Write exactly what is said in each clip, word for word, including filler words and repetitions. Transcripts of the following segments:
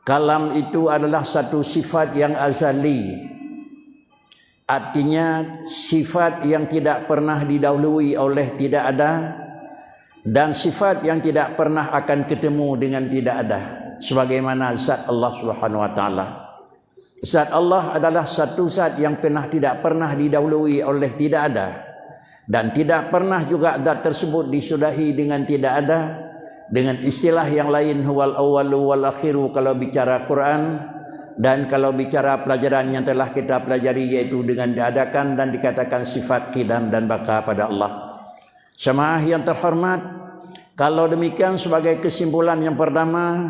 Kalam itu adalah satu sifat yang azali. Artinya, sifat yang tidak pernah didahului oleh tidak ada, dan sifat yang tidak pernah akan ketemu dengan tidak ada, sebagaimana zat Allah Subhanahu wa Ta'ala. Zat Allah adalah satu zat yang pernah, tidak pernah didahului oleh tidak ada, dan tidak pernah juga zat tersebut disudahi dengan tidak ada. Dengan istilah yang lain, huwal awwalu wal akhiru, kalau bicara Quran, dan kalau bicara pelajaran yang telah kita pelajari, yaitu dengan diadakan dan dikatakan sifat qidam dan baqa pada Allah. Jamaah yang terhormat, kalau demikian, sebagai kesimpulan yang pertama,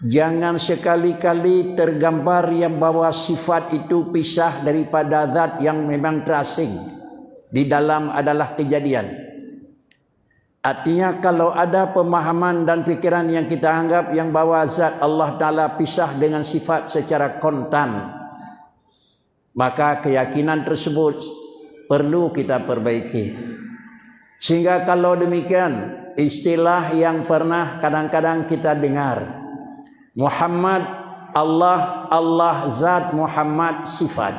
jangan sekali-kali tergambar yang bahwa sifat itu pisah daripada zat yang memang terasing. Di dalam adalah kejadian. Artinya, kalau ada pemahaman dan pikiran yang kita anggap yang bahwa zat Allah Ta'ala pisah dengan sifat secara kontan, maka keyakinan tersebut perlu kita perbaiki. Sehingga kalau demikian, istilah yang pernah kadang-kadang kita dengar, Muhammad Allah, Allah zat, Muhammad sifat.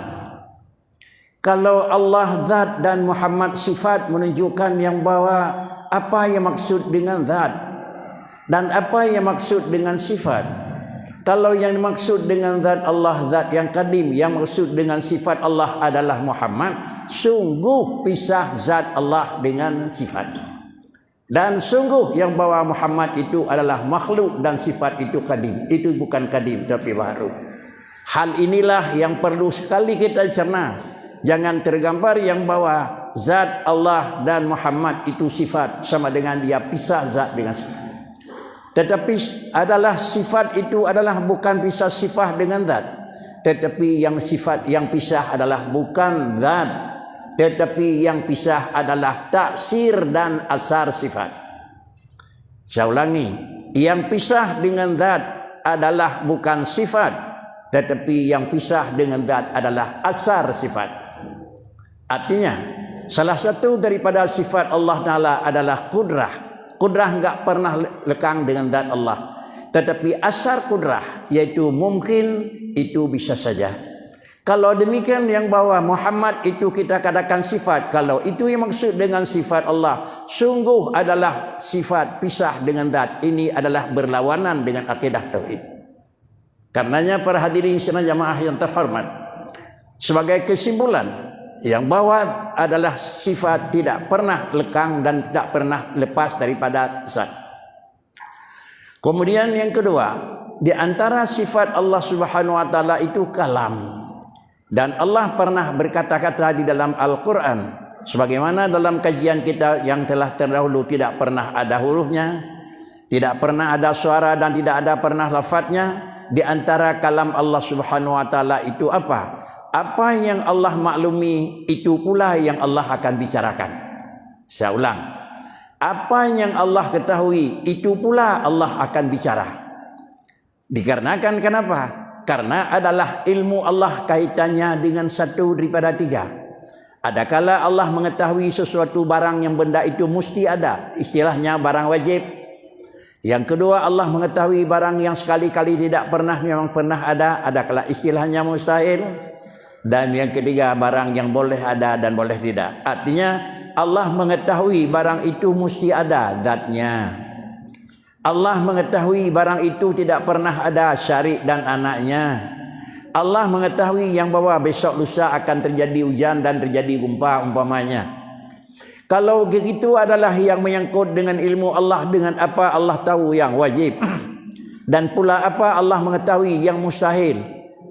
Kalau Allah zat dan Muhammad sifat menunjukkan yang bahwa apa yang maksud dengan zat dan apa yang maksud dengan sifat. Kalau yang dimaksud dengan zat Allah zat yang kadim, yang maksud dengan sifat Allah adalah Muhammad, sungguh pisah zat Allah dengan sifat. Dan sungguh yang bahwa Muhammad itu adalah makhluk dan sifat itu kadim. Itu bukan kadim, tapi baru. Hal inilah yang perlu sekali kita cerna. Jangan tergambar yang bahwa zat Allah dan Muhammad itu sifat sama dengan dia pisah zat dengan sifat. Tetapi adalah sifat itu adalah bukan pisah sifat dengan zat. Tetapi yang sifat yang pisah adalah bukan zat. Tetapi yang pisah adalah taksir dan asar sifat. Saya ulangi, yang pisah dengan zat adalah bukan sifat, tetapi yang pisah dengan zat adalah asar sifat. Artinya, salah satu daripada sifat Allah Ta'ala adalah kudrah. Kudrah enggak pernah le-, lekang dengan zat Allah. Tetapi asar kudrah, yaitu mungkin, itu bisa saja. Kalau demikian, yang bahwa Muhammad itu kita katakan sifat, kalau itu yang maksud dengan sifat Allah, sungguh adalah sifat pisah dengan zat. Ini adalah berlawanan dengan akidah tauhid. Karenanya, para hadirin sidang jamaah yang terhormat, sebagai kesimpulan, yang bahwa adalah sifat tidak pernah lekang dan tidak pernah lepas daripada zat. Kemudian yang kedua, di antara sifat Allah Subhanahu wa Ta'ala itu kalam. Dan Allah pernah berkata-kata di dalam Al-Quran, sebagaimana dalam kajian kita yang telah terdahulu, tidak pernah ada hurufnya, tidak pernah ada suara dan tidak ada pernah lafadznya. Di antara kalam Allah Subhanahu wa Ta'ala itu apa? Apa yang Allah maklumi, itu pula yang Allah akan bicarakan. Saya ulang. Apa yang Allah ketahui, itu pula Allah akan bicara. Dikarenakan kenapa? Karena adalah ilmu Allah kaitannya dengan satu daripada tiga. Adakala Allah mengetahui sesuatu barang yang benda itu mesti ada, istilahnya barang wajib. Yang kedua, Allah mengetahui barang yang sekali-kali tidak pernah memang pernah ada, adakala istilahnya mustahil. Dan yang ketiga, barang yang boleh ada dan boleh tidak. Artinya, Allah mengetahui barang itu mesti ada zatnya. Allah mengetahui barang itu tidak pernah ada syarik dan anaknya. Allah mengetahui yang bahwa besok lusa akan terjadi hujan dan terjadi gempa umpamanya. Kalau begitu adalah yang menyangkut dengan ilmu Allah, dengan apa Allah tahu yang wajib, dan pula apa Allah mengetahui yang mustahil,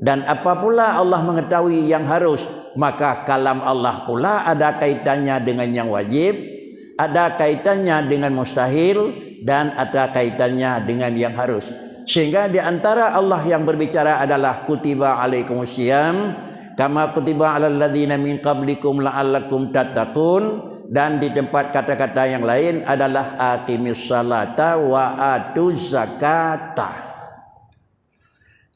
dan apa pula Allah mengetahui yang harus, maka kalam Allah pula ada kaitannya dengan yang wajib, ada kaitannya dengan mustahil, dan ada kaitannya dengan yang harus. Sehingga di antara Allah yang berbicara adalah kutiba alaikumus siyam kama kutiba alal ladzina min qablikum la'allakum tattaqun, dan di tempat kata-kata yang lain adalah aqimis salata wa atuz zakata.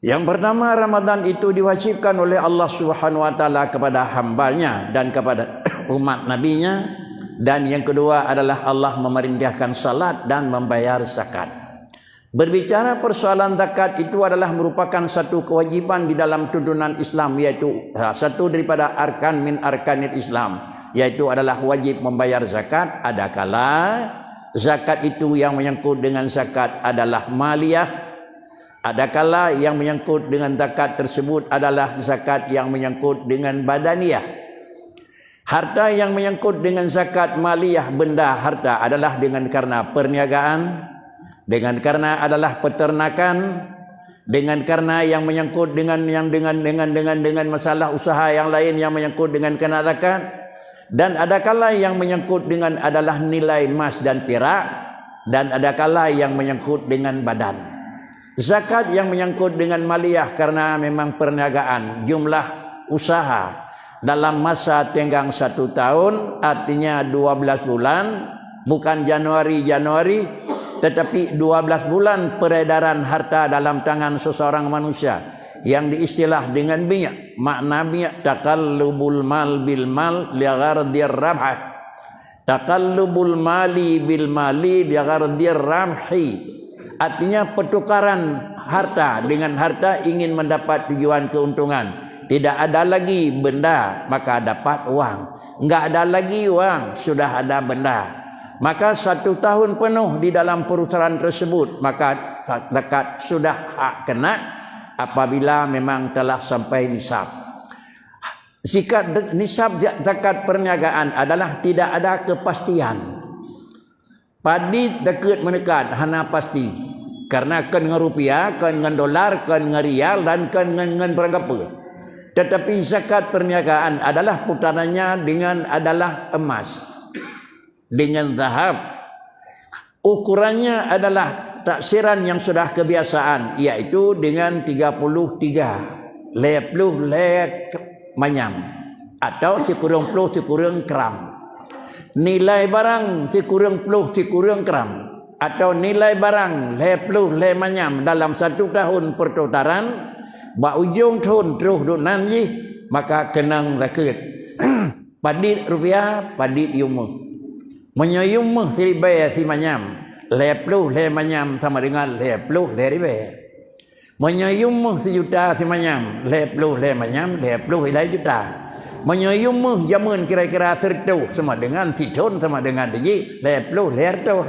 Yang pertama, Ramadan itu diwajibkan oleh Allah Subhanahu wa Ta'ala kepada hambanya dan kepada umat nabinya. Dan yang kedua adalah Allah memerintahkan salat dan membayar zakat. Berbicara persoalan zakat, itu adalah merupakan satu kewajiban di dalam tuntunan Islam, yaitu, ha, satu daripada arkan min arkanil Islam, yaitu adalah wajib membayar zakat. Adakala zakat itu yang menyangkut dengan zakat adalah maliyah, adakala yang menyangkut dengan zakat tersebut adalah zakat yang menyangkut dengan badaniyah. Harta yang menyangkut dengan zakat maliyah, benda harta, adalah dengan karena perniagaan, dengan karena adalah peternakan, dengan karena yang menyangkut dengan, yang dengan, dengan, dengan, dengan masalah usaha yang lain yang menyangkut dengan kena zakat, dan adakala yang menyangkut dengan adalah nilai emas dan pirak, dan adakala yang menyangkut dengan badan. Zakat yang menyangkut dengan maliyah karena memang perniagaan, jumlah usaha dalam masa tenggang satu tahun, artinya dua belas bulan, bukan Januari-Januari, tetapi dua belas bulan peredaran harta dalam tangan seseorang manusia, yang diistilah dengan minyak. Makna minyak, taqallubul mal bil mal li ghardir rabhah. Taqallubul mali bil mali bi ghardir ramhi. Artinya, pertukaran harta dengan harta ingin mendapat tujuan keuntungan. Tidak ada lagi benda, maka dapat wang. Enggak ada lagi wang, sudah ada benda. Maka satu tahun penuh di dalam perusahaan tersebut, maka zakat sudah hak kena apabila memang telah sampai nisab. Sikat de-, nisab za-, zakat perniagaan adalah tidak ada kepastian. Padit deukeut meuneukat hana pasti. Karena kon ngon rupiah, kon ngon dolar, kon ngon rial, dan kon ngon, ngon barang gapeue. Tetapi zakat perniagaan adalah putarannya dengan adalah emas, dengan zahab. Ukurannya adalah taksiran yang sudah kebiasaan, yaitu dengan tiga puluh tiga, lhèe ploh lhèe manyam, atau sikureueng ploh sikureueng gram. Nilai barang sikureueng ploh sikureueng gram, atau nilai barang lhèe ploh lhèe manyam dalam satu tahun pertukaran, bak ujong thon troh duek nan jih, maka keunong zakeuet. Padit rupiah, padit yuem méuh. Meunyoe yuem méuh siribèe simanyam, lhèe ploh lhèe manyam sama dengan lhèe ploh lhèe ribèe. Meunyoe yuem méuh sijuta simanyam, lhèe ploh lhèe manyam, lhèe ploh ilai juta. Meunyoe yuem méuh jameun kira-kira sireutôh sama dengan sithon sama dengan dijih lhèe ploh lhèe reutôh,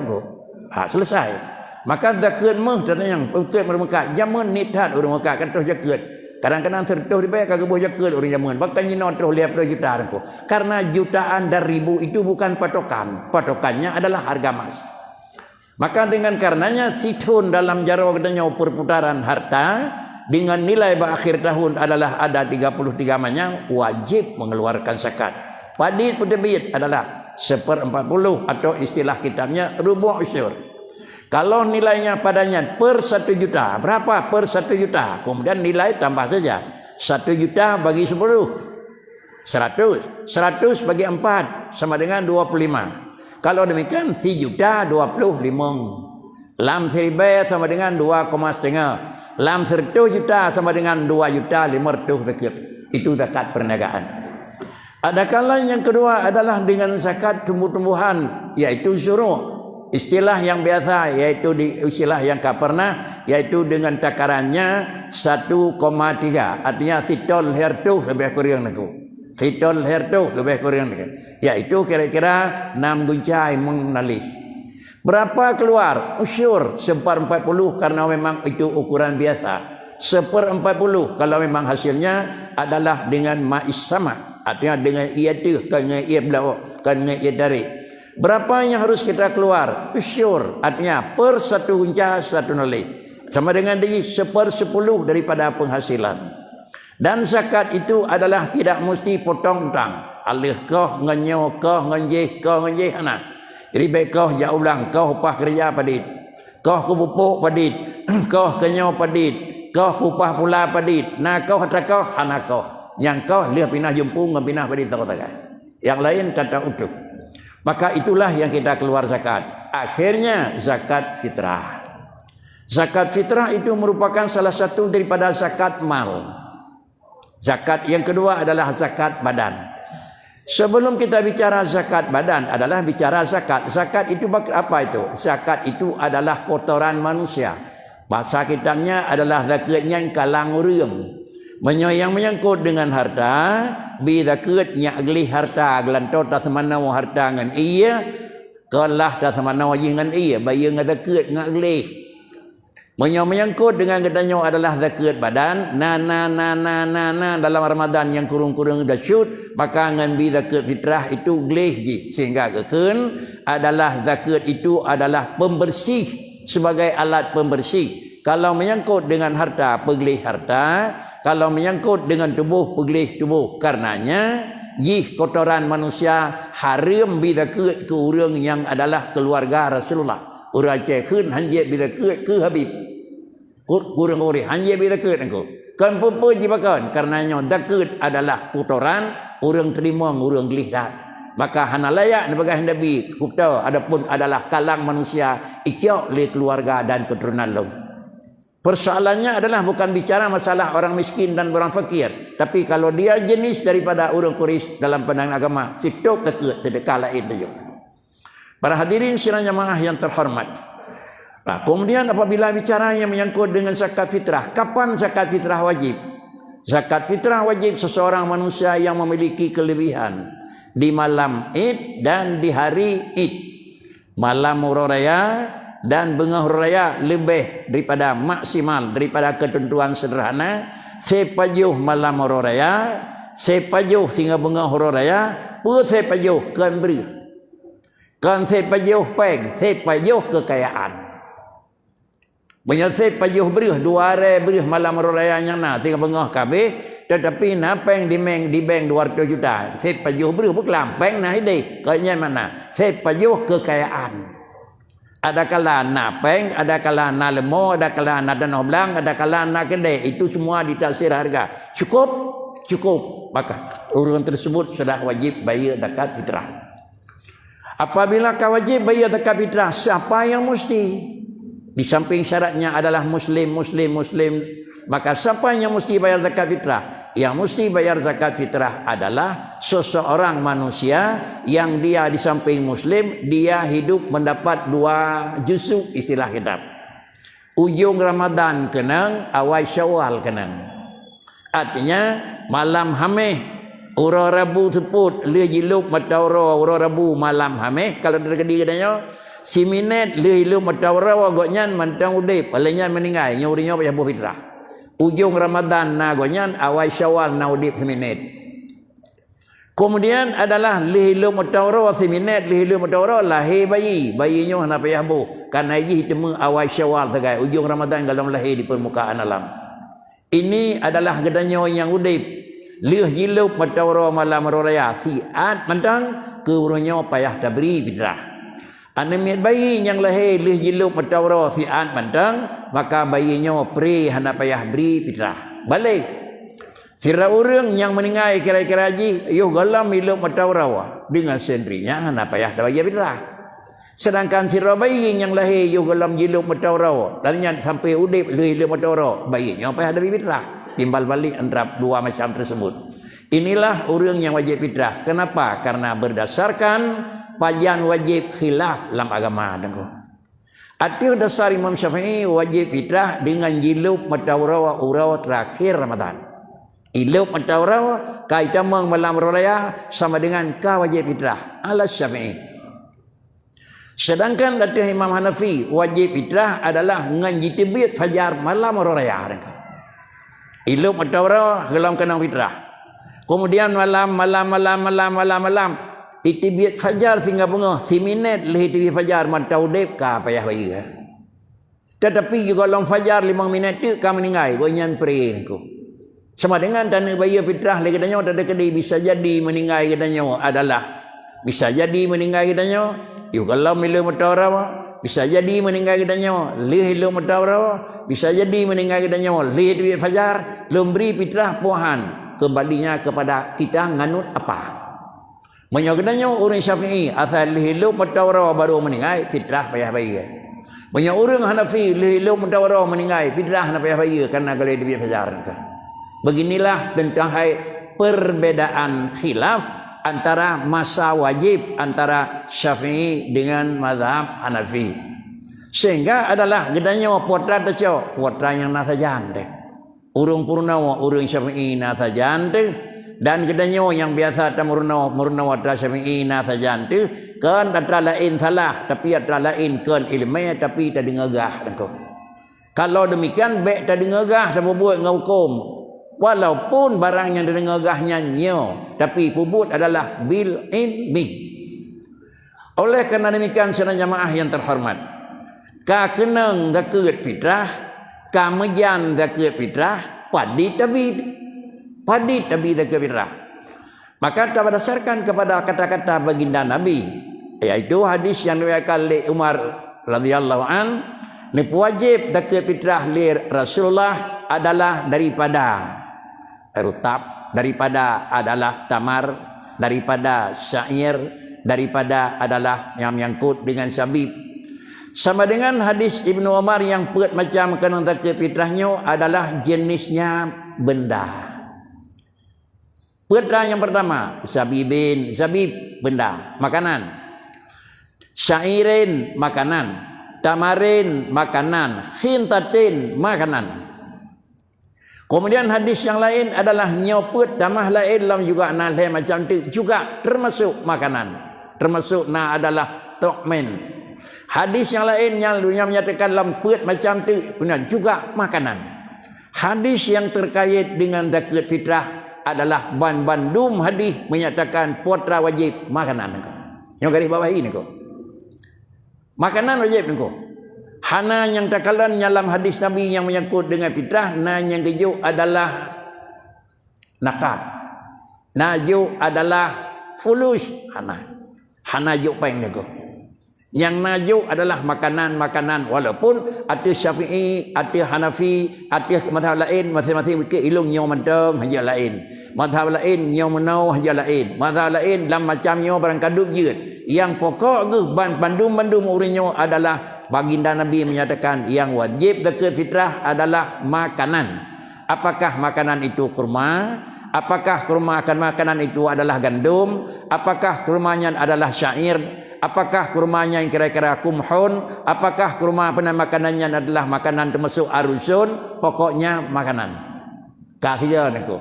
ha, selesai. Maka zakeuet méuh, tanyong, zakeuet meuneukat, jameun niet that ureueng meukat ka troh zakeuet. Kadang-kadang sireutôh ribèe ka geuboh zakeuet ureueng jameun. Bahkan jinoe troh lhèe ploh juta, Teungku. Karena jutaan dan ribu itu bukan patokan. Patokannya adalah harga emas. Maka dengan karenanya, sithon dalam jaroe geutanyoe perputaran harta dengan nilai bak akhir tahun adalah ada tiga puluh tiga manyam, wajib mengeluarkan zakat. Padit peuteubiet adalah seperempat puluh atau istilah kitabnya rubu' usyur. Kalau nilainya padanya per satu juta, berapa per satu juta? Kemudian nilai tambah saja. Satu juta bagi sepuluh. Seratus. Seratus bagi empat sama dengan dua puluh lima. Kalau demikian, sijuta dua puluh limong. Lam siribèe sama dengan dua koma setengah. Lam seratus juta sama dengan dua juta lima ratus zakeuet. Itu zakat perniagaan. Adakala yang kedua adalah dengan zakat tumbuh-tumbuhan, yaitu zuru'. Istilah yang biasa, yaitu di, istilah yang ka pernah, yaitu dengan takarannya satu koma tiga, artinya sithon lhèe reutôh lebih kurang, Teungku. Sithon lhèe reutôh lebih kurang, Teungku. Yaitu kira-kira enam gunca limong nalih. Berapa keluar? Usyur, seperempat puluh karena memang itu ukuran biasa. Seperempat puluh kalau memang hasilnya adalah dengan ma'is sama', artinya dengan ie teuh, kon ngon ie bloe, kon ngon ie tarék. Berapa yang harus kita keluar? Usyur, artinya per satu gunca satu nalih. Sama dengan di sepersepuluh daripada penghasilan. Dan zakat itu adalah tidak mesti potong utang. Aleuh koh ngon nyoe, koh ngon jih, koh ngon jih, hana. Jadi, bèk koh jak u blang, koh upah keureuja padit. Koh keu pupuk padit, koh keu nyoe padit, koh keu upah pula padit. Na koh atra koh, hana koh. Nyang koh lheueh pinah jumpu ngon pinah padit sagai-sagai. Nyang laén tata utuh. Maka itulah yang kita keluar zakat. Akhirnya zakat fitrah. Zakat fitrah itu merupakan salah satu daripada zakat mal. Zakat yang kedua adalah zakat badan. Sebelum kita bicara zakat badan adalah bicara zakat. Zakat itu bak-, apa itu? Zakat itu adalah kotoran manusia. Bahasa kitabnya adalah zakat nyan kalang ureuëng. Meunyoe nyang menyangkut dengan harta, bi zakat nyak gleh harta, geulantoe taseumanoe harta ngon ie, keulah taseumanoe jih ngon ie, bayeue ngon zakat nyak gleh. Meunyoe menyangkut dengan geutanyoe adalah zakat badan, na, na, na, na, na, na, dalam Ramadan nyang kureueng-kureueng dasyut, maka ngon bi zakat fitrah itu gleh jih. Sehingga geukheun adalah zakat itu adalah pembersih, sebagai alat pembersih. Kalau menyangkut dengan harta, peugleh harta. Kalau menyangkut dengan tuboh, peugleh tuboh. Karenanya, jih kotoran manusia hareuem bi zakat keu ureuëng nyang adalah keuluwarga Rasulullah. Ureuëng Aceh kheun hanjeuet bi zakat keu Habib. Kur-, kureueng ureuëng hanjeuet bi zakat nangku. Kon peue-peue jibakon, kareuna nyoe zakat adalah kotoran ureuëng teurimong, ureuëng gleh that. Maka hana layak neupeugah Nabi kuto, adapun adalah kalang manusia icok lé keuluwarga dan keuturonan lôn. Persoalannya adalah bukan bicara masalah orang miskin dan orang fakir, tapi kalau dia jenis daripada ureuëng Quraisy dalam pandangan agama, sitôb zakat, seudeukah laén tujoh. Para hadirin sidang jamaah yang terhormat. Nah, kemudian apabila bicara yang menyangkut dengan zakat fitrah, kapan zakat fitrah wajib? Zakat fitrah wajib seseorang manusia yang memiliki kelebihan di malam Id dan di hari Id. Malam uroe raya dan beungoh uroe raya lebih daripada maksimal daripada ketentuan sederhana, sipajoh malam uroe raya, sipajoh singoh beungoh uroe raya, peue sipajoh kon breuh. Kon sipajoh péng, sipajoh keukayaan. Meunyoe sipajoh breuh, dua ré breuh malam uroe raya nyang na, singoh beungoh ka abéh, tetapi na péng di meng, di bank dua ratus juta, sipajoh breuh buklam, péng na hideh, kon nyan makna, sipajoh keukayaan. Adakala na péng, adakala na leumo, adakala na tanoh blang, adakala na keudè, itu semua ditaksir harga. Cukup? Cukup. Maka ureuëng tersebut sudah wajib bayeue zakat fitrah. Apabila ka wajib bayeue zakat fitrah, siapa yang mesti? Di samping syaratnya adalah muslim, muslim, muslim, maka siapa yang mesti bayar zakat fitrah? Yang mesti bayar zakat fitrah adalah seseorang manusia yang dia di samping muslim, dia hidup mendapat dua juzuk istilah kitab. Ujong Ramadan keunong, awai Syawal keunong. Artinya, malam Hameh, uroe Rabu seupôt, lheueh jilôp mata uroe, uroe Rabu malam Hameh, kalau teukeudi geutanyoe, siminét lheueh jilôp mata uroe, gobnyan mantong udeb, lheueh nyan meuninggai, nyoe ureuëng nyoe payah boh fitrah. Ujong Ramadan na gobnyan, awai Syawal na udeb siminét. Kemudian adalah lheueh jilôp mata uroe, siminét lheueh jilôp mata uroe, lahé bayi. Bayi nyoe hana payah boh, kareuna jih teuma awai Syawal sagai, ujong Ramadan golom lahé di permukaan alam. Ini adalah geutanyoe nyang udeb. Lheueh jilôp mata uroe malam uroe raya, siat mantong, keu ureuëng nyoe payah tabri fitrah. Aneuk miet bayi nyang lahé lheueh jilôp mata uroe siat mantong, maka bayi nyoe pré hana payah bri fitrah. Balek. Sidroe ureuëng nyang meuninggai kira-kira jih yoh golom jilôp mata uroe, deungon seundrinya hana payah tabri fitrah. Sedangkan sidroe bayi nyang lahé yoh golom jilôp mata uroe, dan nyan sampoe udeb lheueh jilôp mata uroe, bayi nyoe payah tabri fitrah. Timbal balik antara dua macam tersebut. Inilah ureuëng nyang wajéb fitrah. Kenapa? Karena berdasarkan pajan wajéb khilaf lam agama, Teungku. Ateueh dasar Imam Syafi'i, wajéb fitrah deungon jilôp mata uroe, uroe terakhir Ramadan. Ilôp mata uroe, ka itamong malam uroe raya, sama dengan ka wajéb fitrah. Ala Syafi'i. Sedangkan ateueh Imam Hanafi, wajéb fitrah adalah ngon jiteubiet fajar malam uroe raya. Ilôp mata uroe, golom keunong fitrah. Kemudian malam, malam, malam, malam, malam, malam, iteubiet fajar singoh beungoh, siminét lheueh iteubiet fajar, mata udeb ka payah bayeue. Tetapi jigohlom fajar limong minét teuk ka meuninggai, gobnyan pré, Teungku. Sama dengan taneuk bayeue fitrah lé geutanyoe, teukeudi bisa jadi meuninggai geutanyoe adalah, bisa jadi meuninggai geutanyoe yoh golom ilôp mata uroe, bisa jadi meuninggai geutanyoe lheueh ilôp mata uroe, bisa jadi meuninggai geutanyoe lheueh teubiet fajar, lôn bri fitrah puhan, kembalinya kepada kita nganut apa. Meunyoe geutanyoe ureuëng Syafi'i, asai lheueh ilôp mata uroe barô meuninggai, fitrah payah bayeue. Meunyoe ureuëng Hanafi, lheueh ilôp mata uroe meuninggai, fitrah hana payah bayeue, karena golom teubiet fajar. Beginilah tentang hai perbedaan khilaf antara masa wajib antara Syafi'i dengan mazhab Hanafi. Sehingga adalah geutanyoe putra teucok, putra nyang na sajan teuh. Ureuëng peurunoe, ureuëng Syafi'i na sajan teuh, dan geutanyoe nyang biasa tameurunoe, meurunoe atra Syafi'i na sajan teuh, kon atra laén salah, tapi atra laén kon iéleumé, tapi tadeungoe gah teungku. Kalau demikian, bék tadeungoe gah tapeubuet ngon huköm. Walaupun barang nyang tadeungoe gah nyan nyoe, tapi peubuet adalah bil ilmi. Oleh karena demikian, sidang jamaah yang terhormat, ka keunong zakeuet fitrah, ka meujan zakeuet fitrah, padit tabi, padit tabi zakeuet fitrah. Maka berdasarkan kepada kata-kata baginda Nabi, yaitu hadis yang diriwayatkan oleh Umar radhiyallahu an, neupeuwajéb zakeuet fitrah lé Rasulullah adalah daripada rutab, daripada adalah tamar, daripada syair, daripada adalah yang menyangkut dengan zabib. Sama dengan hadis Ibnu Umar yang peuet macam keunong zakeuet fitrah nyoe adalah jenisnya benda. Peuet nyang pertama, zabibin, zabib, benda, makanan. Syairin, makanan. Tamarin, makanan. Khintatin, makanan. Kemudian hadis yang lain adalah nyoe peuet tamah laén lom juga na lhée macam teuk juga termasuk makanan. Termasuk na adalah tu'min. Hadis yang laén nyang, nyang menyatakan lom peuet macam teuk guna juga makanan. Hadis yang terkait dengan zakat fitrah adalah ban-bandum hadis menyatakan putra wajib makanan. Nyoe garis bawah ini kok. Makanan wajéb teungku. Hana nyang takalon dalam hadis Nabi nyang menyangkut dengan fitrah, na nyang geujok adalah nakab. Na jok adalah fulus, hana. Hana jok péng teungku. Nyang na jok adalah makanan-makanan, walaupun ateueh Syafi'i, ateueh Hanafi, ateueh mazhab laén, masing-masing bukét ilong nyoe mantong haja laén. Mazhab laén nyoe meunoe haja laén. Mazhab laén lam macam nyoe barang kadub jeuet. Nyang pokok geuh ban bandum-bandum ureuëng nyoe adalah baginda Nabi menyatakan yang wajib zakat fitrah adalah makanan. Apakah makanan itu kurma? Apakah kurma akan makanan itu adalah gandum? Apakah kurma nyan adalah syair? Apakah kurma nyan kira-kira kumhun? Apakah kurma peunan makanan nyan adalah makanan termasuk arusun? Pokoknya makanan. Ka sigoe teungku.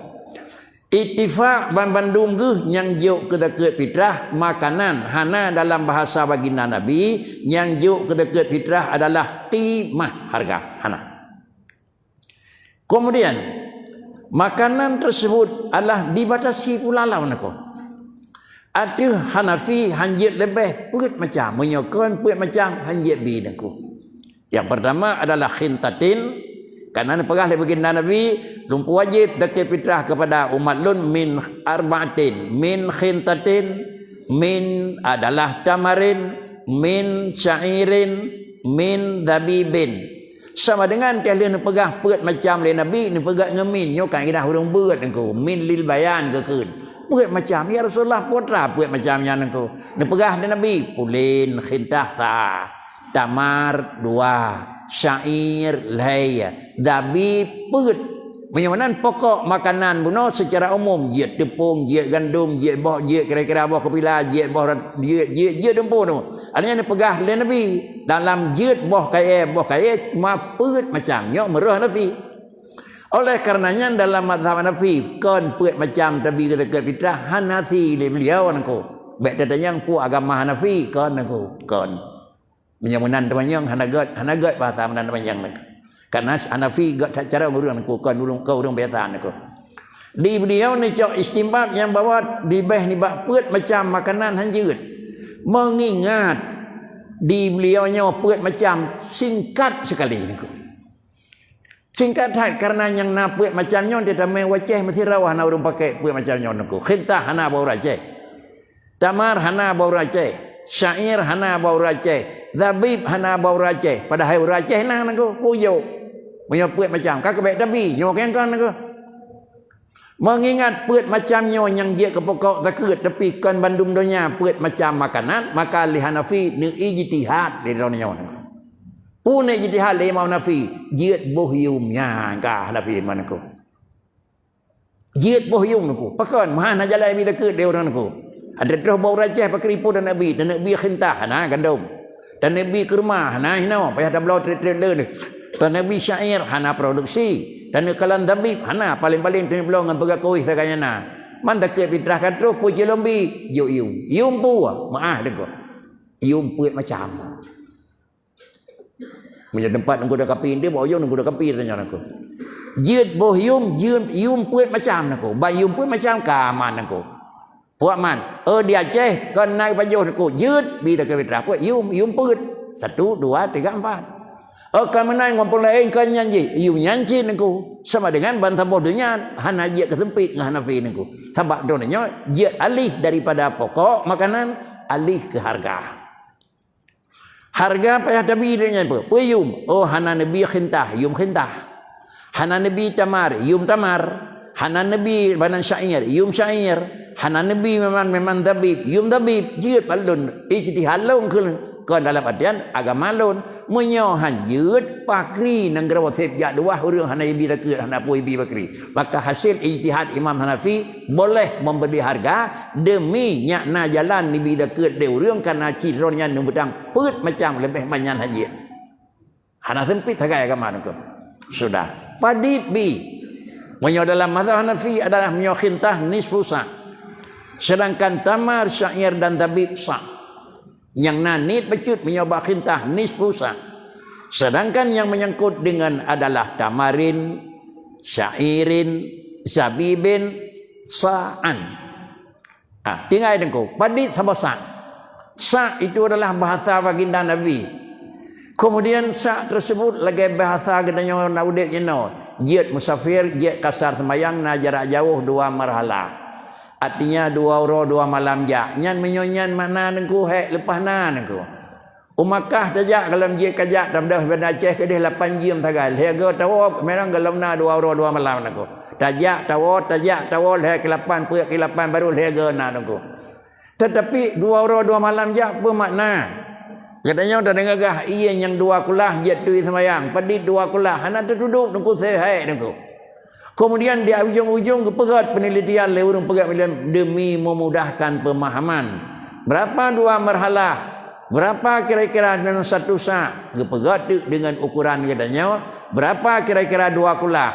Ittifak ban bandum geuh nyang jok keu zakat fitrah makanan, hana dalam bahasa baginda Nabi nyang jok keu zakat fitrah adalah qimah, harga, hana. Kemudian, makanan tersebut adalah dibatasi pula lawan aku. Ateueh Hanafi hanjeuet leubeh peuet macam, meunyoe kon peuet macam hanjeuet bi teungku. Yang pertama adalah khintatin, karena neupeugah lé baginda Nabi, lôn peuwajéb zakat fitrah kepada umat lôn min arba'atin, min khintatin, min adalah tamarin, min syairin, min zabibin. Sama dengan teuh lheueh neupeugah peuet macam lé Nabi, neupeugah ngon min, nyoe kan idah ureuëng beuet teungku, min lil bayan geukheun. Peuet macam, ya Rasulullah, putra peuet macam nyan teungku. Neupeugah lé Nabi, pulen, khintah sa, tamar dua, syair lhée, zabib peuet. Meunyoe meunan pokok makanan bunoe secara umum, jeuet teupông, jeuet gandom, jeuet boh, jeuet kira-kira boh keupila, jeuet boh rat-, jeuet, jeuet, jeuet dumpeue tu. Artinya neupeugah lé Nabi, dalam jeuet boh kayée, boh kayée ma peuet macam nyoe meureuh Hanafi. Oleh karenanya dalam mazhab Hanafi kon peuet macam tabi keu zakat fitrah, Hanafi lé beliau teungku. Bék tatanyong peue agama Hanafi kon teungku, kon. Meunyoe meunan teumanyong hana gét, hana gét bahasa meunan teumanyong teungku. Karena Hanafi gét that cara ureuëng teungku, kon ureuëng, kon ureuëng biasa teungku. Di beliau neucok istinbat nyang bahwa dibeh nibak peuet macam makanan hanjeuet. Mengingat di beliau nyoe peuet macam singkat sekali teungku. Singkat that, karena nyang na peuet macam nyoe di tamé u Aceh meusidroe hana ureuëng pakai peuet macam nyoe teungku. Khintah hana bak ureuëng Aceh. Tamar hana bak ureuëng Aceh. Syair hana bak ureuëng Aceh. Zabib hana bak ureuëng Aceh. Padahai ureuëng Aceh na teungku, pujok. Meunyoe peuet macam, ka keubek tabi, nyoe kengkon teungku. Mengingat peuet macam nyoe nyang jeuet keu pokok zakat, tapi kon bandum donya peuet macam makanan, maka lé Hanafi neuijtihad di droe nyoe. Peue neuijtihad lé Imam Hanafi, jeuet boh yum nyan ka Hanafi meunan teungku. Jeuet boh yuem Teungku. Pakon? Meuhana jalan bi dikeue lé ureuëng Teungku. Ada troh boh ureuëng Aceh pakri peue taneuk bi, taneuk bi khintah, hana gandom. Taneuk bi keurma, hana hinoe, payah tabloe trét-trét le deh. Taneuk bi syair, hana produksi. Taneuk kalon zabib, hana, paléng-paléng taneuk bloe ngon peugah kueh sagai na. Man takheun fitrah ka troh peue cilom bi, jok yuem. Yuem peue? Meuáh Teungku. Yuem peuet macam. Meunyoe teumpat Teungku Daud Kapi, di bawah yuem Teungku Daud Kapi tanyong Teungku. Jeuet boh yuem, jeuet yuem peuet macam Teungku. Ban yuem peuet macam ka aman Teungku. Puak man, eh, di Aceh kon na pajoh Teungku. Jeuet bi takheun fitrah peuet yuem, yuem peuet. Satu, dua, tiga, empat. Eh, ka meunan ngon peue laén kon nyan jih, yuem nyan cit Teungku. Sama dengan ban saboh donya hana jeuet keu seumpit ngon Hanafi Teungku. Sabab droeneuh nyoe jeuet alih daripada pokok makanan alih keu harga. Harga payah tabi deungon peue? Peue yuem? Oh, hana neubi khintah, yuem khintah. Hana neubi tamar, yuem tamar. Hana neubi banan syair, yuem syair. Hana neubi memang, memang zabib, yuem zabib. Jeuet bak lôn, ijtihad lôn keu, keu dalam artian agama lôn. Meunyoe han jeuet, pakri nanggroe seb jak luwah ureuëng hana ibi takheun, hana peue ibi pakri. Maka hasil ijtihad Imam Hanafi boleh membeli harga demi nyak na jalan nibi dikeue lé ureuëng, karena cit droe nyan neubeudang peuet macam leubeh manyan hajat. Hana seumpit sagai agama Teungku. Sudah. Padit bi. Meunyoe dalam mazhab Hanafi adalah meunyoe khintah nisfu sa'. Sedangkan tamar, syair dan zabib sa'. Nyang na niet bacut meunyoe bak khintah nisfu sa'. Sedangkan nyang menyangkut dengan adalah tamarin, syairin, zabibin, sa'an. Ah, tinggai Teungku, padit saboh sa'. Sa' itu adalah bahasa baginda Nabi. Kemudian sa' tersebut lagée bahasa geutanyoe na udeb jinoe, jeuet musafir, jeuet kasar seumayang na jarak jauh dua marhalah. Artinya dua uroe dua malam jak. Nyan meunyoe nyan makna Teungku, hék leupah na Teungku. U Makkah tajak, golom jeuet kajak, tabdôh Banda Aceh keudeh lapan jeuem sagai. Lhée goe tawoe, memang golom na dua uroe dua malam Teungku. Tajak tawoe, tajak tawoe, lhée keu lapan, peuet keu lapan, baru lhée goe na Teungku. Tetapi dua uroe dua malam jak peue makna? Geutanyoe tadeungoe gah ié nyang dua kulah jeuet tui seumayang, padit dua kulah, hana teutudok Teungku, seuhai Teungku. Kemudian di ujong-ujong geupeugét penelitian lé ureuëng peugét ilmu demi memudahkan pemahaman. Berapa dua marhalah? Berapa kira-kira dengan satu sa'? Geupeugét teuk dengan ukuran geutanyoe, berapa kira-kira dua kulah?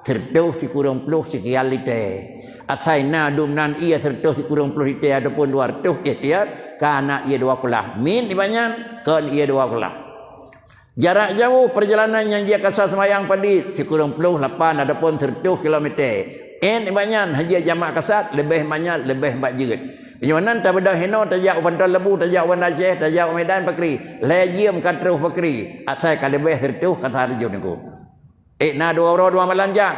Sireutoh sikureueng ploh sikian lite. Asai na dum nan ié sireutoh sikureueng ploh lite ataupun dua reutoh ikhtiar, ka na ié dua kulah. Min ibanyan, kon ié dua kulah. Jarak jauh perjalanan nyang jeuet kasa seumayang padit, sikureueng ploh lapan ataupun sireutoh kilometer. Én ibanyan hajat jamak kasat, leubeh manyan, leubeh bak jeuet. Meunyoe nan tabeudôh hinoe, tajak u Panton Lebu, tajak u Banda Aceh, tajak u Medan pakri, lhée jeuem ka troh pakri, asai ka leubeh sireutoh kasa laju Teungku. Eh, na dua uroe dua malam jak.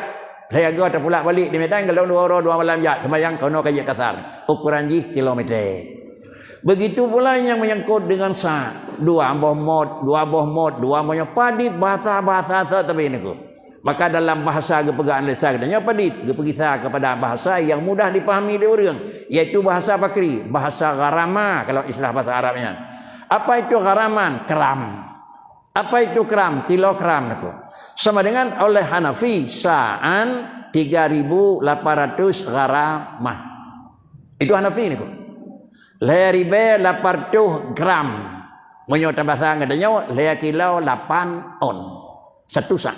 Lhée goe tapulak balik di Medan, golom dua uroe dua malam jak. Seumayang keunoe ka jeuet kasar. Ukuran jih kilometer. Begitu pula nyang menyangkut dengan sa'. Dua boh mot, dua boh mot, dua boh nyoe padit bahasa-bahasa sa' tapi Teungku. Maka dalam bahasa geupeugah analisa geutanyoe padit, geupeugisah kepada bahasa yang mudah dipahami lé ureuëng, yaitu bahasa pakri, bahasa gharama kalau istilah bahasa Arab nyan. Apa itu gharaman? Gram. Apa itu gram? Kilogram Teungku. Sama dengan oleh Hanafi, sa'an tiga ribu lapan ratus gharamah. Itu Hanafi Teungku. Lhée ribée lapan reutoh gram. Meunyoe tabasa geutanyoe, lhée kilo lapan on. Satu sa'.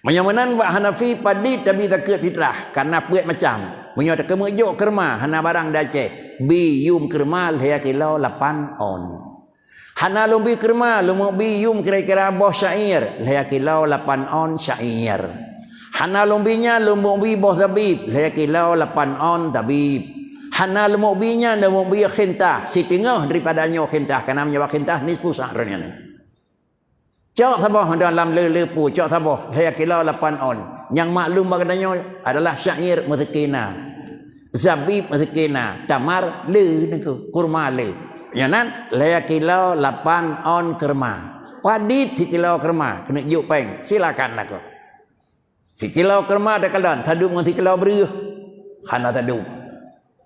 Meunyoe meunan bak Hanafi, padit tabi takheun fitrah, karena peuet macam. Meunyoe takeumeuk jok keurma, hana barang di Aceh, bi yuem keurma lhée kilo lapan on. Hana lôn bi keurma, lôn meuk bi yuem kira-kira boh syair, lhée kilo lapan on syair. Hana lôn bi nyan, lôn meuk bi boh zabib, lhée kilo lapan on zabib. Hana lôn meuk bi nyan, lôn meuk bi khintah, siteungoh daripada nyoe khintah, karena meunyoe bak khintah nisfu sa' droeneuh nyan. Cok saboh dalam le-, leupeu, cok saboh lhée kilo lapan on. Nyang maklum bak geutanyoe adalah syair meuseukina, zabib meuseukina, tamar le Teungku, kurma le. Nyan nan lhée kilo lapan on keurma. Padit sikilo keurma, keuneuk jok péng, silakan lakoe. Sikilo keurma takalon, sadub ngon sikilo breueh. Hana sadub.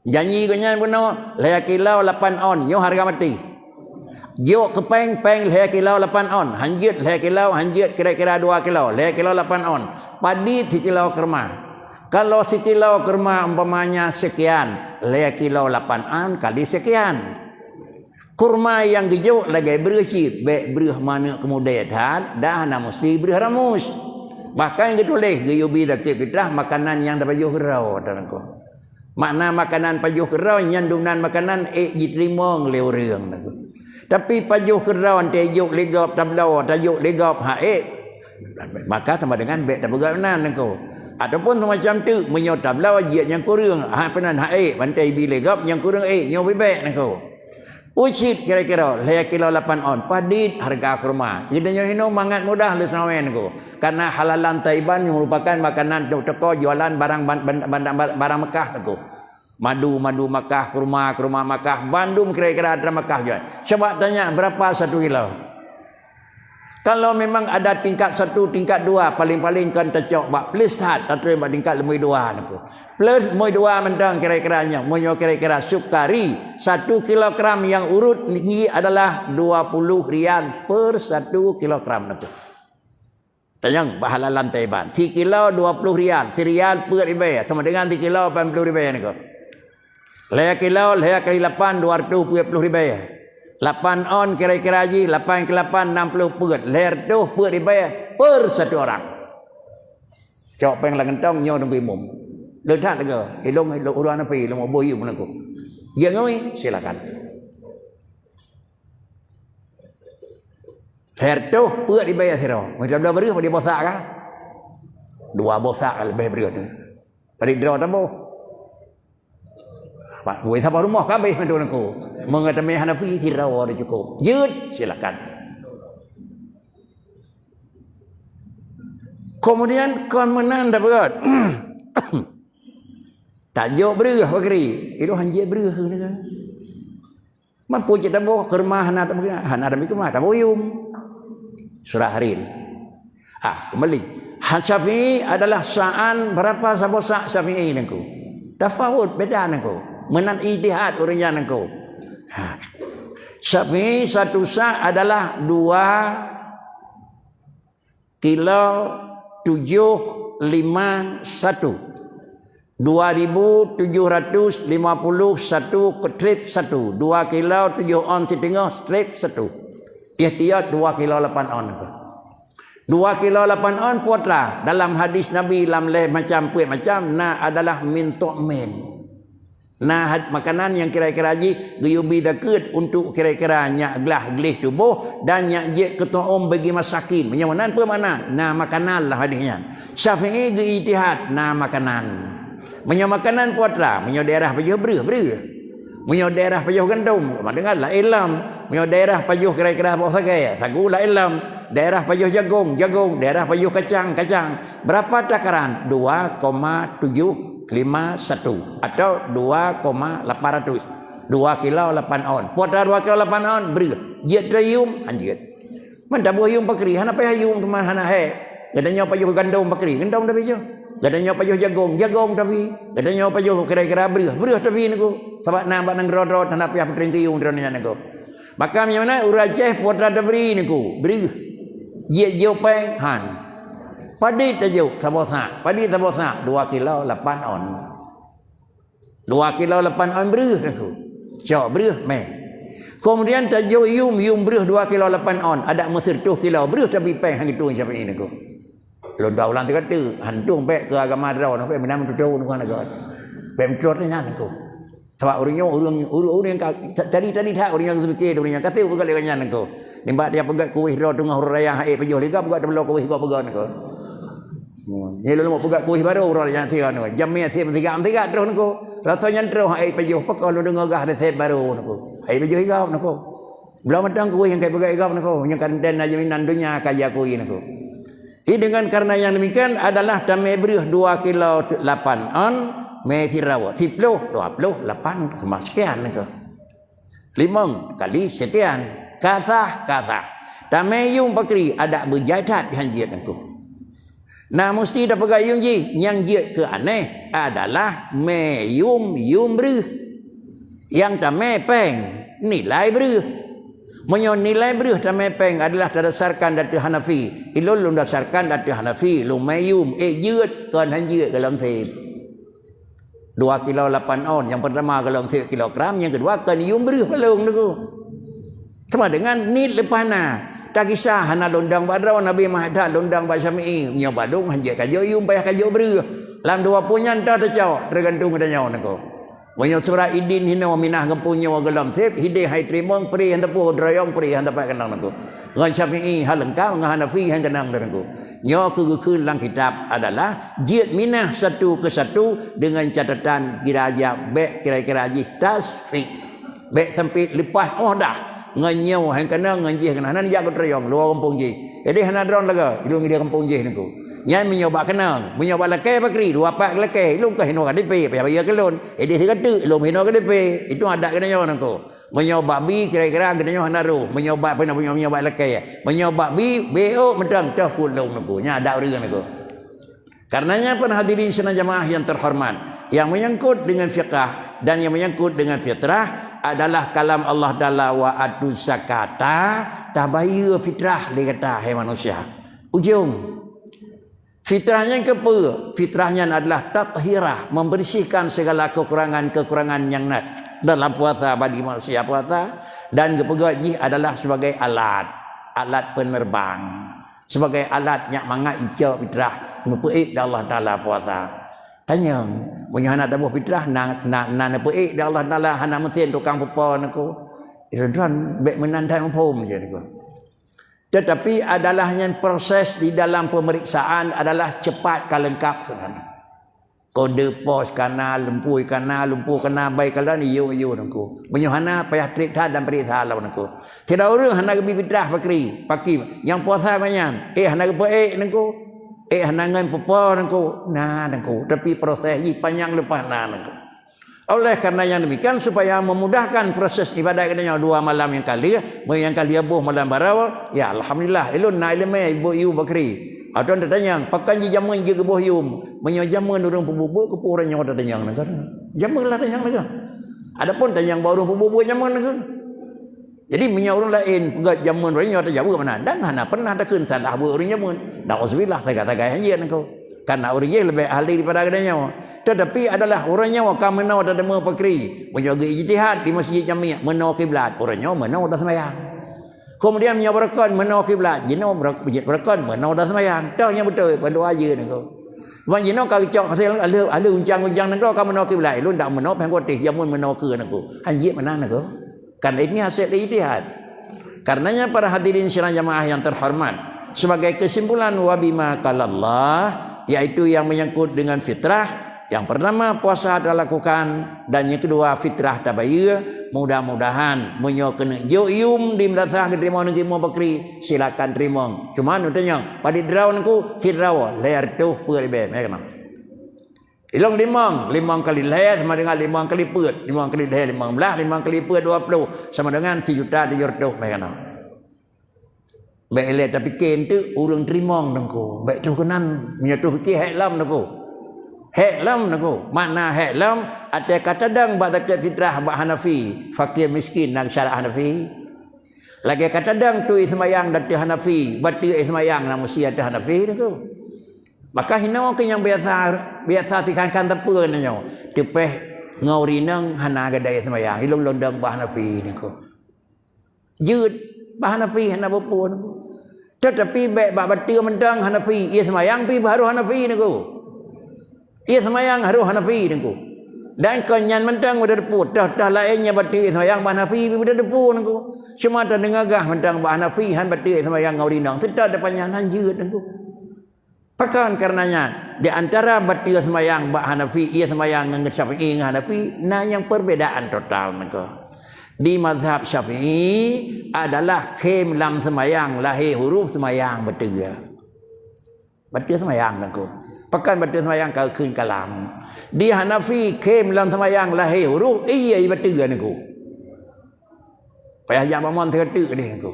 Janji geuh nyan bunoe, lhée kilo lapan on, nyoe hareuga maté. Jok keu péng, péng lhée kilo lapan on, hanjeuet lhée kilo, hanjeuet kira-kira dua kilo, lhée kilo lapan on. Padit sikilo keurma. Kalau sikilo kurma umpamanya sekian, lhèe kilo lapan on kali sekian. Kurma nyang geujok lagèe breuh cit, bèk breuh manok keumudèe that, dah hana musti breuh ramus. Bahkan geutuléh geuyue bi zakeuet fitrah makanan nyang tapajoh keudroe, Teungku. Makna makanan pajoh keudroe nyan dumnan makanan ék jiteurimong lé ureueng, Teungku. Tapi pajoh keudroe teuh jok lé gob tabloe, tajok lé gob hak ék, maka sama dengan bèk tapeugah meunan, Teungku. Ataupun semacam teuk, meunyoe tabloe jeuet nyang kureueng, hak peunan hak ék, bantai bi lé gob nyang kureueng ék, nyoe bibèk, Teungku. Ucit kira-kira lhèe kilo lapan on, padit harga kurma. Geutanyoe hinoe mangat mudah lé seunawén, Teungku. Karena halalan thayyiban merupakan makanan teuko jualan barang ban-, ban-, ban-, ban-, barang Mekah, Teungku. Madu, madu Mekah, kurma, kurma Mekah, bandum kira-kira atra Mekah jual. Coba tanya berapa satu kilo? Kalau memang ada tingkat satu, tingkat dua, paling-paling kan tacok bak plus that, tatrön bak tingkat leumui dua, Teungku. Plus leumui dua mantong kira-kira nyoe, meunyoe kira-kira sukari, satu kilogram yang urut tinggi adalah dua puluh rial per satu kilogram, Teungku. Tanyong, bah halalan thayyiban. Sikilo dua puluh rial, sirial peuet ribèe, sama dengan sikilo lapan puluh ribèe, Teungku. Lhèe kilo, lhèe kali lapan, dua ratus peuet puluh ribèe. Lapan on kira-kira jih, lapan kali lapan, enam puluh peuet, lhèe reutôh peuet ribèe per satu orang. Cok péng lam kantong, nyoe Teungku Imum. Le that, Teungku. Ilôn, ilôn ureueng api, ilôn bui yum, Teungku. Jeuet ngui, silakan. Lhèe reutôh peuet ribèe sidroe. Meunyoe tabloe breuh, padum boh sak kah? Dua boh sak leubeh breuh nyoe. Padit droe taboh. Bak, bui saboh rumoh ka habéh mandum, Teungku. Meunyoe teumé hana pih, sidroe teuh cukôp. Jeuet, silakan. Kemudian kon meunan tabeuet. Tajok breuh bak kiri. Ilôn han jeuet breuh, Teungku. Mampu cit taboh, keureumoh hana taboh, hana taboh keureumoh, taboh yum. Surah Ril. Ah, kembali. Ha, Syafi'i adalah sa'an berapa saboh sa' Syafi'i, Teungku? Tafaut, beda, Teungku. Meunan ijtihad ureueng nyan, Teungku. Ha. Syafi'i satu sa' adalah dua kilo tujuh lima satu. Dua ribu tujuh ratus lima puluh satu strip satu. Dua kilo tujoh ons siteungoh strip satu. Ihtiyat dua kilo lapan ons, Teungku. Dua kilo lapan ons putra. Dalam hadis Nabi lam lhèe macam, peuet macam, na adalah min tu'min. Na had-, makanan nyang kira-kira jih geuyue bi zakeuet untuk kira-kira nyak glah gleh tuboh dan nyak jeuet keu tu'um bagi masakin. Meunyoe meunan peue makna? Na makanan lah hadis nyan. Syafi'i geuijtihad, na makanan. Meunyoe makanan putra, meunyoe daerah pajoh breuh, breuh. Meunyoe daerah pajoh gandom, meudeungon laén lom. Meunyoe daerah pajoh kira-kira boh sagai, sagu laén lom. Daerah pajoh jagong, jagong. Daerah pajoh kacang, kacang. Berapa takaran? Dua koma tujuh lima satu atau dua koma lapan ratus. Dua kilo lapan ons. Putra dua kilo lapan ons, breuh. Jeuet teu yum, han jeuet. Man taboh yum bak kiri, hana payah yum teuma hana hék. Geutanyoe pajoh gandom bak kiri, gandom taboh. Geutanyoe pajoh jagong, jagong taboh. Geutanyoe pajoh kira-kira breuh, breuh taboh, Teungku. Sabab na bak nanggroe droe hana payah peutreng keu yum droe nyan, Teungku. Maka meunyoe meunan ureueng Aceh putra tabri, Teungku, breuh. Jeuet jok péng, han. Padit tajok saboh sa', padit saboh sa', dua kilo lapan ons. Dua kilo lapan ons breuh, Teungku. Cok breuh, mè. Kemudian tajok yum, yum breuh dua kilo lapan ons, adak meuseureutoh kilo breuh tabi péng han geutueng Syafi'i, Teungku. Lôn tahu lam teuka teuk, han tueng bèk keu agama droe, bèk meunan meututoe, Teungku, hana göt. Bèk meututoe nyan, Teungku. Sabab ureueng nyoe, ureueng, ureueng, ureueng ka, ta-, tadi, tadi that ureueng nyang teupike, ureueng nyang ka sép peugah lé nyan, Teungku. Nibak dia peugah kueh droe teungoh uroe raya, han ék pajoh lé gob, peugah teubloe kueh gob peugah, Teungku. Hmm. Nyan lôn peugah kueh barô uroe nyan sigoe, Teungku. Jamé sép meusiga-meusiga troh, Teungku. Rasa nyan troh han ék pajoh, peugah lôn deungoe gah resep barô, Teungku. Han ék pajoh lé gob, Teungku. Bloe mantong kueh nyang ka peugah lé gob, Teungku. Nyang ka teuntèe na jaminan donya ka jiakui, Teungku. Jadi dengan karena yang demikian adalah tamè breuh dua kilo lapan ons, mè sidroe, siploh, dua ploh lapan koma sekian, Teungku. Limong kali sekian. Ka sah, ka sah. Tamè yum bak kiri adak beujai that han jeuet, Teungku. Na musti tapeugah yum jih, nyang jeuet keu aneh adalah mè yum, yum breuh. Nyang tamè péng, nilai breuh. Meunyoe nilai breuh tamé péng adalah tadasarkan ateueh Hanafi, ilôn lôn dasarkan ateueh Hanafi, lôn mé yum, ék jeuet, kon han jeuet gohlom sép. Dua kilo lapan ons, nyang peurtama gohlom sép kilogram, nyang keudua kon yum breuh palong nyoe. Sama dengan niet leupah na. Takisah hana lôn dong bak droe, Nabi Muhammad that lôn dong bak Syafi'i. Nyoe bak lôn han jeuet kajok yum, payah kajok breuh. Lam dua pue nyan toh teucok, teugantung geutanyoe nyoe. Meunyoe surat idin hinoe minah gampông nyoe gohlom sép, hidéh hai teurimong, pri han teupeu, droe yong pri han dapat keunong nyoe. Ngon Syafi'i han leungkap, ngon Hanafi han keunong nyoe. Nyoe keuh geukheun lam kitab adalah jeuet minah satu ke satu dengan catatan kira-kira bék kira-kira jih tasfik. Bék sampai leupah oh dah. Ngon nyoe han keunong, ngon jih keunong. Hana jak keu droe yong, luwa gampông jih. Jadi hana droe laga, ilôn idéh gampông jih nyoe. Nyan meunyoe bak keunong, meunyoe bak lakée pakri, dua pat lakée, ilôn keuh hinoe ka dipé, payah bayeue keu lôn. Idéh sigoe teuk, ilôn hinoe ka dipé. Itu adat geutanyoe nyoe. Meunyoe bak bi kira-kira geutanyoe hana roh, meunyoe bak peuna, meunyoe, meunyoe bak lakée. Meunyoe bak bi, béok mantong toh keu lôn nyoe. Nyan adat ureuëng nyoe. Karenanya, para hadirin sidang jamaah yang terhormat, yang menyangkut dengan fiqah dan yang menyangkut dengan fitrah adalah kalam Allah Taala, "Wa atu zakata," tabayeue fitrah lé gata, hai manusia. Ujong. Fitrah nyan keupeue? Fitrah nyan adalah tathirah, membersihkan segala kekurangan-kekurangan nyang na dalam puasa bagi manusia puasa, dan geupeugah jih adalah sebagai alat, alat penerbang. Sebagai alat nyak mangat icok fitrah, neupeuék di Allah Taala puasa. Tanyong, meunyoe hana taboh fitrah, na, na, na neupeuék di Allah Taala, hana meusen tukang pupo nyoe. Itu droe bék meunan that muphom je nyoe. Tetapi adalah nyan proses di dalam pemeriksaan adalah cepat ka leungkap sebenarnya. Kode pos kana, lumpui kana, lumpui kana, bai kalon, iyo, iyo, nyoe. Meunyoe hana, payah trép that dan periksa lom nyoe. Sidroe ureuëng hana geubi fitrah pakri, pakri. Nyang puasa ngon nyan, éh hana geupeuék nyoe. Éh hana ngon pupo nyoe. Na nyoe, tapi proses jih panyang leupah na nyoe. Oleh karena yang demikian, supaya memudahkan proses ibadat geutanyoe dua malam nyang ka lheueh, meunyoe nyang ka lheueh boh malam baroe, ya alhamdulillah, ilôn na iéleumé iboh yum pakri. Atau tatanyong, pakon jijameun jeuet geuboh yum? Meunyoe jameun ureuëng peubuet-buet, keupeue ureuëng nyoe tatanyong nyoe? Jameun lah tanyong nyoe. Adapun tanyong bak ureuëng peubuet-buet jameun nyoe. Jadi, meunyoe ureuëng laén peugah jameun ureuëng nyoe tajaweueb meunan, dan hana pernah takheun salah buet ureuëng jameun. Nauzubillah, sagai-sagai han jeuet nyoe. Karena ureuëng jih leubeh ahli daripada geutanyoe. Tetapi adalah ureuëng nyoe ka meunoe tadeungoe pakri. Meunyoe geu-ijtihad di Masjid Jami', meunoe kiblat, ureuëng nyoe meunoe dah seumayang. Kemudian meunyoe beurukon meunoe kiblat, jinoe beuruk-, beurukon meunoe dah seumayang. Toh nyang beutôi, bandua jeuet nyoe. Ban jinoe ka geucok pasal aleuh, aleuh uncang-uncang nanggroe ka meunoe kiblat, ilôn dak meunoe péng kutéh, jameun meunoe keu nyoe. Han jeuet meunan nyoe. Kan ini hasil ijtihad. Karenanya, para hadirin sidang jamaah yang terhormat, sebagai kesimpulan, wa bima qalallah, yaitu yang menyangkut dengan fitrah, yang pertama puasa talakukan, dan yang kedua fitrah tabayeue. Mudah-mudahan meunyoe keuneuk jok yum di madrasah geuteurimong ngon geuteurimong pakri, silakan teurimong. Cuma neutanyong, padit droe nyoe? Sidroe, lhèe reutôh peuet ribèe, meunan. Ilôn limong, limong kali lhèe sama dengan limong kali peuet, limong kali lhèe limong blah, limong kali peuet dua ploh, sama dengan sijuta tujoh reutôh, meunan. Bék ilèe tapike eunteuk ureuëng teurimong nyoe. Bék troh keunan, meunyoe troh pike hék lom nyoe. Hék lom nyoe. Makna hék lom, até ka tadong bak zakat fitrah bak Hanafi, fakir miskin na syariat Hanafi. Lagèe ka tadong tu seumayang ateueh Hanafi, bateue seumayang na musia ateueh Hanafi nyoe. Maka hinoe keuh nyang biasa, biasa sikhan-khan teupeu nyoe. Teupeh ngon ureuëng inong hana gadai seumayang, ilôn lôn dong bak Hanafi nyoe. Jeuet bak Hanafi hana peue-peue nyoe. Tetapi bék bak bateue mantong Hanafi, ie seumayang pih harôh Hanafi nyoe. Ie seumayang harôh Hanafi nyoe. Dan kon nyan mantong beudeudeupu, toh-toh laén nyang bateue ie seumayang bak Hanafi pih beudeudeupu nyoe. Cuma tadeungoe gah mantong bak Hanafi han bateue ie seumayang ngon ureuëng inong, teutap depan nyan han jeuet nyoe. Pakon karenanya, di antara bateue seumayang bak Hanafi, ie seumayang ngon Syafi'i ngon Hanafi, na nyang perbedaan total nyoe. Di mazhab Syafi'i adalah khém lam seumayang lahé huruf seumayang bateue. Bateue seumayang nyoe. Pakon bateue seumayang ka kheun kalam. Di Hanafi khém lam seumayang lahé huruf ie bateue nyoe. Payah jak bak mon teuka teuk deh nyoe.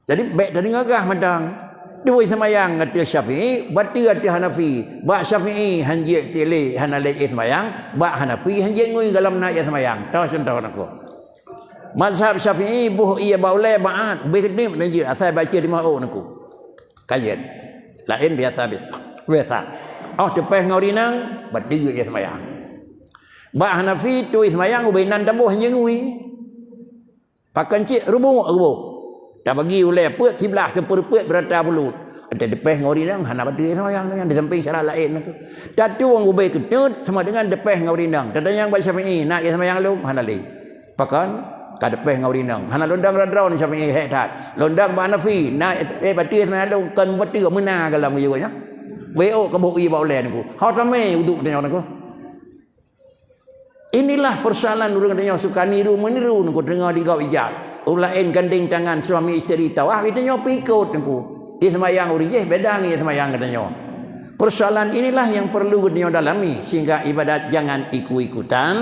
Jadi, bék tadeungoe gah mantong. Dua seumayang ateueh Syafi'i, bateue ateueh Hanafi. Bak Syafi'i han jeuet tilé, hana lé ie seumayang, bak Hanafi han jeuet ngui gohlom na ie seumayang. Toh cuntoh nyoe. Mazhab Syafi'i boh ié bak ulèe beu'at, ubé keudéh neujeuet asai baca di meu'oh nangku. Kayen. Laén biasa-biasa. Biasa. Oh teupeh ngon rinang, bateue ié seumayang. Bak Hanafi tui seumayang ubé nan taboh nyengui. Pakon cit rubuek ruboh. Tabagi ulèe peuet siblah keu peureupeuet beurata bulut. Ata teupeh ngon rinang hana bateue seumayang nyan di samping syarat laén nangku. Tatueng ubé keuteuet sama dengan teupeh ngon rinang. Tatanyong bak Syafi'i, na ié seumayang lom? Hana lé. Pakon ka teupeh ngon rinang. Hana lôn dang droe-droe ni Syafi'i hék that. Lôn dang bak Hanafi, na eh bateue seumayang lom, kon bateue meuna galam geuyue nyan. Wéok ka boh ié bak ulèe nangku. Ho tamé uduk tanyoe nangku. Inilah persoalan ureuëng tanyoe suka niru meuniru nangku, teungoh digop ija. Ureuëng laén gandeng tangan suami isteri tawaf, geutanyoe pih ikot nangku. Ié seumayang ureuëng jéh beda ngon ié seumayang geutanyoe. Persoalan inilah yang perlu geutanyoe dalami sehingga ibadat jangan ikut-ikutan,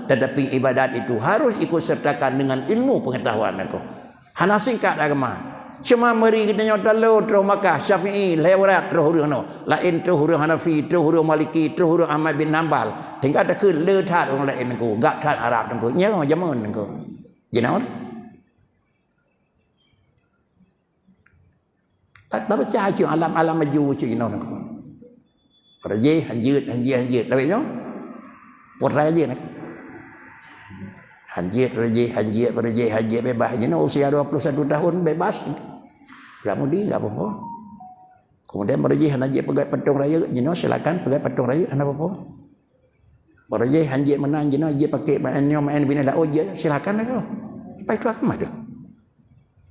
tetapi ibadat itu harus ikut sertakan dengan ilmu pengetahuan nangku. Hana singkat agama. Cuma meuri geutanyoe talo troh Makkah, Syafi'i, lhèe urat troh ureuëng nyoe. Laén troh ureuëng Hanafi, troh ureuëng Maliki, troh ureuëng Ahmad bin Hambal. Tinggai takheun le that ureuëng laén nangku, gak that Arab nangku. Nyoe jameun nangku. Jinoe. Tak, tak pecah cuk alam, alam maju cuk inoe nangku. Rajih, hanjeuet, hanjeuet, hanjeuet. Tapi nyoe, putra rajih nangku. Hanjeuet, rajih, hanjeuet, rajih, hanjeuet, bebas. Jinoe usia dua puluh satu tahun, bebas. Lam udi, enggak apa-apa. Kemudian rajih, hana jeuet peugöt patung rayeuk. Jinoe silakan peugöt patung rayeuk, hana apa-apa. Barang jih hanjeuet meunan jinoe, jeuet pakai maén nyoe, maén binéh laôt, jeuet silakan lah kau. Apa itu agama tu?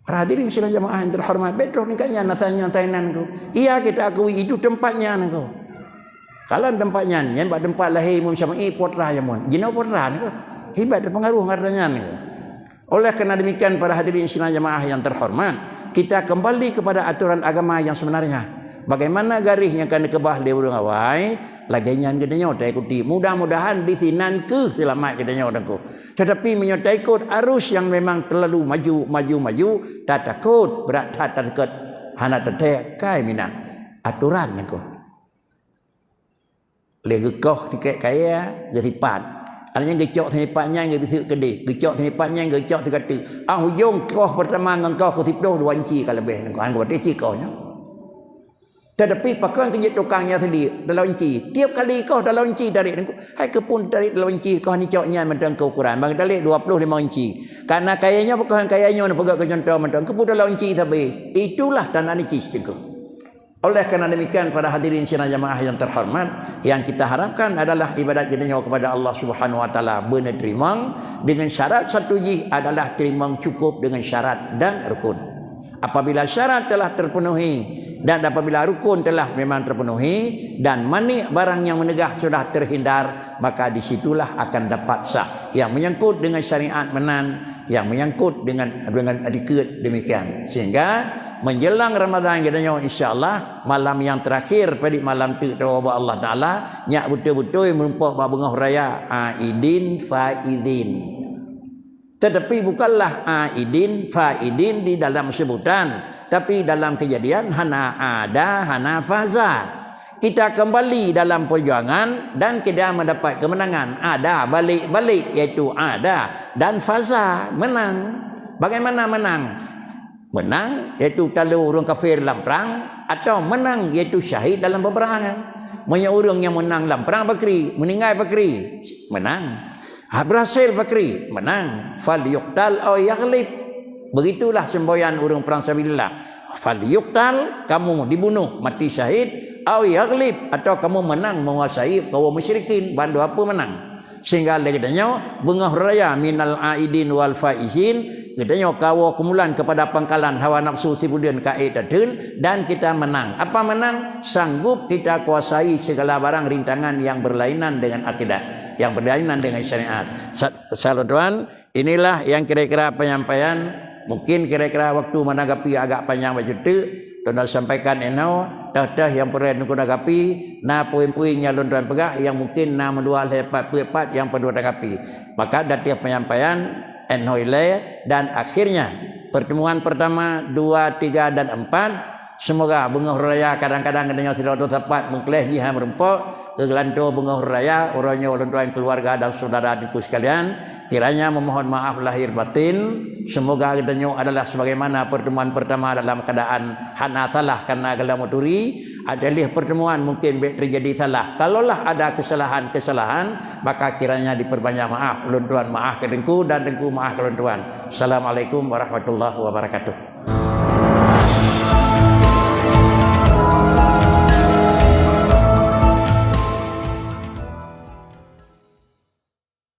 Para hadirin sidang jamaah yang terhormat, bèk troh ningkat nyan, asai nyan, asai nan kau. Iya, kita akui itu tempatnya nyan kau. Kalau tempat nyan, nyan bak tempat lahé Imam Syafi'i, putra jameun. Jinoe putra nyan kau. Hebat terpengaruh ngon nyan kau. Oleh karena demikian, para hadirin sidang jamaah yang terhormat, kita kembali kepada aturan agama yang sebenarnya. Bagaimana garis nyang ka neukeubah lé ureuëng awai, lagée nyan geutanyoe taikuti. Mudah-mudahan di sinan keuh seulamat geutanyoe teungku. Tetapi meunyoe taikot arus nyang memang terlalu maju, maju, maju, tatakot, brat that tatakot, hana tateuk kai mina aturan teungku. Lé geukoh sikét kayèe, geusipat. Artinya geucok sinipat nyan, geubiseuek keudeh. Geucok sinipat nyan, geucok sigateuk. Ah, ujong koh pertama ngon koh keusiplôh dua inci ka leubeh. Ngon keubaté cit koh nyan. Tetapi pakon keu jeuet tukang nyan sendiri, dalam inci. Tiap kali koh dalam inci tarék. Hai keupeue tarék dalam inci, koh nicok nyan mantong keu ukuran. Bang tarék dua puluh lima inci. Karena kayèe nyoe bukan kayèe nyoe, neupeugah keu contoh mantong. Keupeue dalam inci sabe. Itulah tanda najis teungku. Oleh karena demikian, para hadirin sidang jamaah yang terhormat, yang kita harapkan adalah ibadat geutanyoe kepada Allah Subhanahu Wa Taala beuneuterimong dengan syarat satu jih adalah teurimong cukup dengan syarat dan rukun. Apabila syarat telah terpenuhi dan apabila rukun telah memang terpenuhi dan manik barang yang meunegah sudah terhindar, maka di situlah akan dapat sah. Yang menyangkut dengan syariat meunan, yang menyangkut dengan, dengan dikeue demikian. Sehingga menjelang Ramadan geutanyoe, insya Allah, malam yang terakhir pada malam tu, teuba Allah Taala, nyak beutôi-beutôi meurumpok bak beungoh raya, aidin faidin. Tetapi bukanlah aidin faidin di dalam sebutan, tapi dalam kejadian hana ada, hana faza. Kita kembali dalam perjuangan dan kita mendapat kemenangan. Ada balik-balik, iaitu ada, dan faza, menang. Bagaimana menang? Menang, iaitu talo ureuëng kafir lam perang, atau menang, iaitu syahid dalam peperangan. Meunyoe ureuëng nyang menang lam perang pakri, meninggai pakri, menang. Ha, berhasil pakri, menang. Fal yuqtal au yaghlib. Begitulah semboyan ureuëng perang sabilillah. Fal yuqtal, kamu dibunuh, mati syahid, au yaghlib, atau kamu menang menguasai kaum musyrikin, bandua pun menang. Sehingga lé geutanyoe beungoh raya minal aidin wal faizin, geutanyoe kawoe keumulan kepada pangkalan hawa nafsu sibuleuen ka ék tateun dan kita menang. Apa menang? Sanggup kita kuasai segala barang rintangan yang berlainan dengan akidah, yang berlainan dengan syariat. Sa-, salon tuan, inilah yang kira-kira penyampaian. Mungkin kira-kira waktu menanggapi agak panjang bacut teuk, lôn sampaikan inoe, teuh-teuh nyang peureulée lôn tanggapi, na poin-poin nyang lôn tuan peugah yang mungkin na meudua lhée pat peuet pat nyang peureulée tanggapi. Maka datang penyampaian inoe ilée dan akhirnya pertemuan pertama, dua, tiga, dan empat, semoga beungoh raya kadang-kadang geutanyoe sidroe teusapat meukleh jih hai meurumpok, keu geulantoe beungoh raya, uroe nyoe lôn tuan keluarga dan saudara teungku sekalian, Kiranya memohon maaf lahir batin. Semoga geutanyoe adalah sebagaimana pertemuan pertama dalam keadaan hana salah karena geulam turi. Ada lih pertemuan mungkin bek terjadi salah. Kalaulah ada kesalahan-kesalahan, maka kiranya diperbanyak maaf. Ulôn tuan maaf ke Teungku dan Teungku maaf ke ulôn tuan. Assalamualaikum warahmatullahi wabarakatuh.